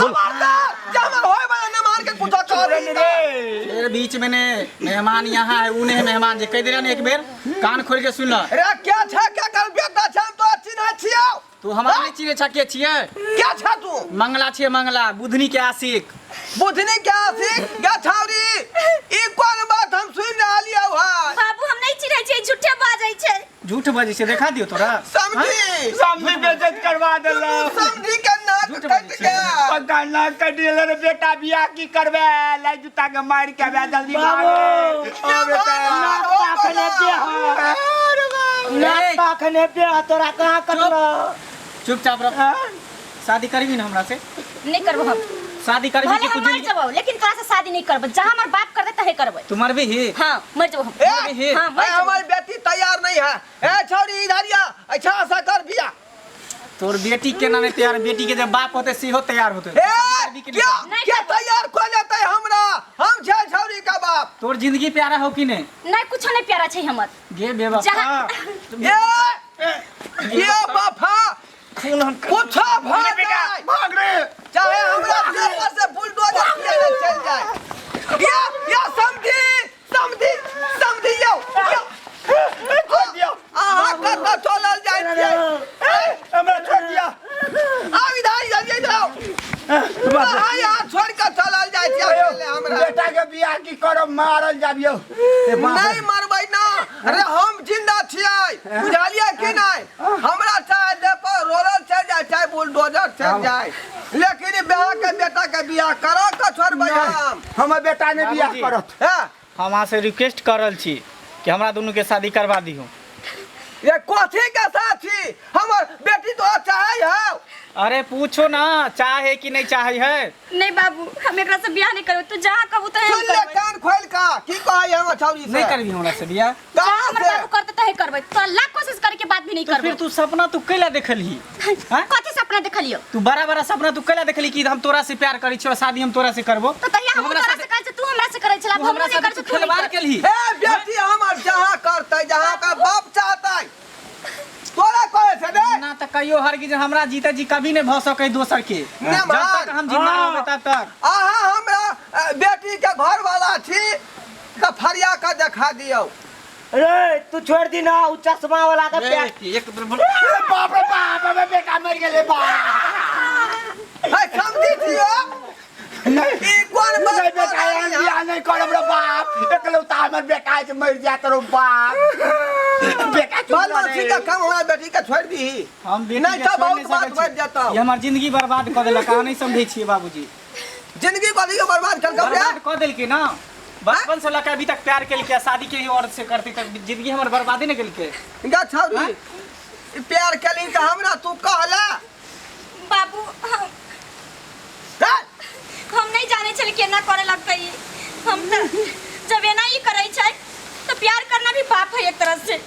खबरदार जे हमर होय वाला न मार के कुछो कर रे बीच में ने मेहमान यहाँ है ऊ ने मेहमान जे कह दिला ने एक बेर कान खोल के सुन ल। रे क्या छे क्या कर बेटा छे हम तो चिन्है छियौ। तू हमरा नहीं चिन्है छा के छियै? क्या छे तू? मंगला छियै मंगला, बुधनी के आशिक। बुधनी के आशिक? गे छौरी ई कोन बात हम सुनि रहलियौ हन? बाबू हम नहीं चिन्है छियै, झूठे बाजै छै। झूठ बजै छै, देखा दियौ तोरा। समझी समझी बेइज्जत करवा देलक। समझी के नाक झूठ कटि बाजै छै। गेल। पक्का नाक कटि गेल रे बेटा, बियाह की करबे? लाई जूता के मारि के आबे जल्दी। बाबू। ओ बेटा नाक पाखने बियाह, नाक पाखने बियाह तोरा कहाँ कटलो? चुपचाप रह। शादी करबी ना हमरा से? नहीं करबो हम। शादी करबी भले कि हम तू मर जिंदगी जबो लेकिन तोरा से शादी नहीं करबो। जहाँ हमर बाप कर दे तहे करबो। तू मरबी ही? हां मर जबो हम। ए, ही। हां मर ए, जबो। हमारी बेटी तैयार नहीं है। ए छौरी इधर आ, अच्छा सा कर बियाह। तोर बेटी केना नहीं तैयार? बेटी के जब बाप होते सेहो तैयार होते। ए करबी कि नहीं क्या करबी? नहीं क्या करबो। तैयार को लेते हमरा? हम छे छौरी का बाप। तोर जिंदगी प्यारा हो कि नहीं? नहीं कुछो नहीं प्यारा छै हमर। गे बेवफा। जहाँ- ए ये बाफा कुछो भऽ जाए भाग रे चाहे हमरा देह पर से बुलडोजर किया ने चल जाए। या या समझी समझी समझी यौ यौ। छोड़ दियो। अहाँ कतऽ चलल जाइ छियै? हमरा छोड़ दियो। आब इधर इधर इधर आउ। अहाँ यहाँ छोड़ि कऽ चलल जाइ छियै अकेले हमरा। बेटा के बियाह की करब, मारल जाबियो। नहि मरबै ना अरे, हम जिंदा छियै, बुझलियै कि नहि? हमरा चाहे देह पर रोलर चलि जाय चाहे बुलडोजर चलि जाय, लेकिन ई ब्याह के बेटा के बियाह करा के छोड़बै हम। हमर बेटा ने बियाह बाबूजी। करत। हैं? हम अहाँ से रिक्वेस्ट कर रहल छी कि हमरा दुनू के शादी करवा दियौ। ये कथी के साथी? हमर बेटी तो चाहे है। अरे पूछो ना, चाहे कि नहीं चाहे है? नहीं बाबू, हम एकरा से बियाह नहीं करब। तू जहाँ कहबू तहे हम सुन ले करबै। कान खोल का की कहै हमर छौरी से? नहीं करबी हमरा से बियाह? जहाँ कहाँ हमर से? बाबू करते तहे करबै। तोरा लाख कोशिश करे के बाद भी नहीं तो फिर करबै। तू सपना तू कैला देखलही? हाँ? कथी सपना देखलियो? तू बड़ा बड़ा सपना तू कैला देखली कि हम तोरा से प्यार करै छियो, शादी हम तोरा से करबो? तो तहिया हम हमरा तोरा साथे से करै छे, तू हमरा से करै छला। तू अब हम हमरा नहीं साथे करै तू छे, तू नहीं खेलवाड़ कर। केलही। ए बेटी हमर जहाँ करतै, जहाँ का बाप चाहतै तोरा कहै छै रे। ना त कहियो हरगिज हमरा जीते जी कभी नहीं भ सकै दोसर के। ने जब भाग। तक हम जिंदा रहबै तब तक। अहाँ हमरा बेटी के घर वाला छी तऽ फरिया के देखा दियौ। रे तू छोड़ दी ना उ चश्मा वाला के प्यार। एक बाप रे बाप, हमर बेटा मर गेलै बाप। है समझी छियौ नहीं ई कोन बात? नहीं बेटा, एहन बियाह नहीं करब रे बाप। एकलौता हमर बेटा है जे मरि जायत रो बाप। बेटा चुप बाल रह बच्ची रे। के कम हमरा बेटी के छोड़ दीही। हम बेटी नहीं के तऽ छोड़ि बहुत नहि बात सकै बढ़ि छी। जेतौ। ई हमर जिंदगी बर्बाद कऽ देलक, अहाँ नहीं समझै छियै बाबूजी। जिंदगी कथी के बर्बाद केलकौ रे? बर्बाद कऽ देलकै ना। बचपन से लऽ के अभी तक प्यार केलकै आ शादी के ही औरत से करती तऽ जिंदगी हमर बर्बादे ने केलकै। गे छौरी, ई प्यार केलही तऽ हमरा तू कहला? बाबू हम हे? हम नहीं जाने छली केना करे लगतै ई। हम तऽ जब एना ही करै छै तऽ प्यार करना भी पाप है एक तरह से।